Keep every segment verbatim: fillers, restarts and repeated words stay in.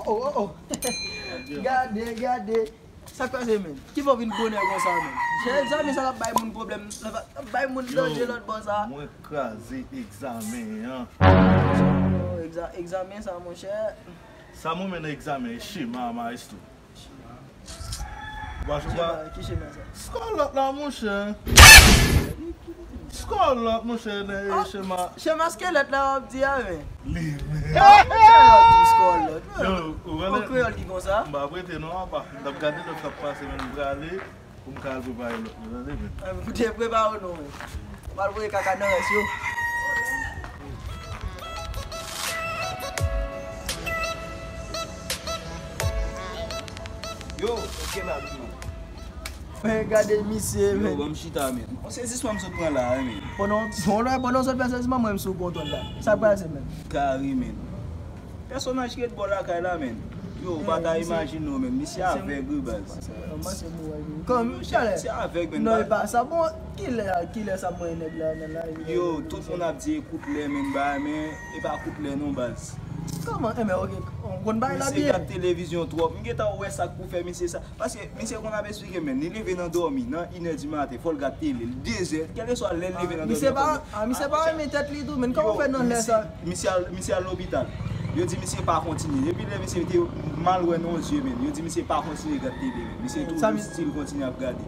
Oh, oh, oh. Gade, gade. Sa k pase, men? Ki fè w vin bonè konsa, men? Chè, egzamen sa l ap bay moun pwoblèm, l ap bay moun danje lòt bò sa. Mwen kraze egzamen an. Oh, egza-, egzamen sa, monchè. Sa mwen men nan egzamen, e chema a, maestro. Ou pa, ou pa. Ki chema sa? Skolòt la, monchè. Skolòt, monchè, nan chema. Chema skelèt la w ap di a, men. Li menm. Monchè, w ap di skolòt. Yo, ou wè lè. Yon kreyòl ki konsa. M pa prete non, apa. M t ap gade lòt k ap pase, men m prale pou m ka al prepare lòt yo, tande, men. An, ou te prepare w non, men. Ou pral voye kaka nan rès yo. Yo, èske n ap jwe? Men gade misye, men. Yo, ban m chita, men. On sezisman m sot pran la, men. Pandan, pandan, pandan w sot fè sezisman, mwen m sou kontwòl la. Sa k pase, men? Kare, men. Pèsonaj ki ret bò lakay la, men. Yo, ou pa ta imajine w, men. Misye avèg, wi, baz. Kòm, misye avèg, men. Non, e pa sa. Bon, kilè, kilè sa mwen nèg la nan la? Yo, tout moun ap di e kout lè, men, ba, men, e pa kout lè, non, baz. Kòman? Enben, oke, ou konn bagay la byen. Misye gad televizyon twòp. M gentan wè sa k pou fè misye sa. Paske misye konn ap esplike, men, li leve nan dòmi, nan inè di maten, fò l gad tele, l dezè, kèlkeswa lè l leve nan dòmi. Misye pa, a, misye pa renmen tèt li tou, men kòman w fè nan lè sa? Misye al, misye al lopital. Yo di misye pa kontinye. Depi lè misye te mal wè nan yon zye, men, yo di misye pa kontinye gad tele, men. Misye toujou still kontinye ap gade.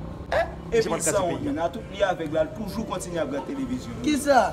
Epi l sanwont, men, a tout li avèg la, l toujou kontinye ap gad televizyon. Kisa?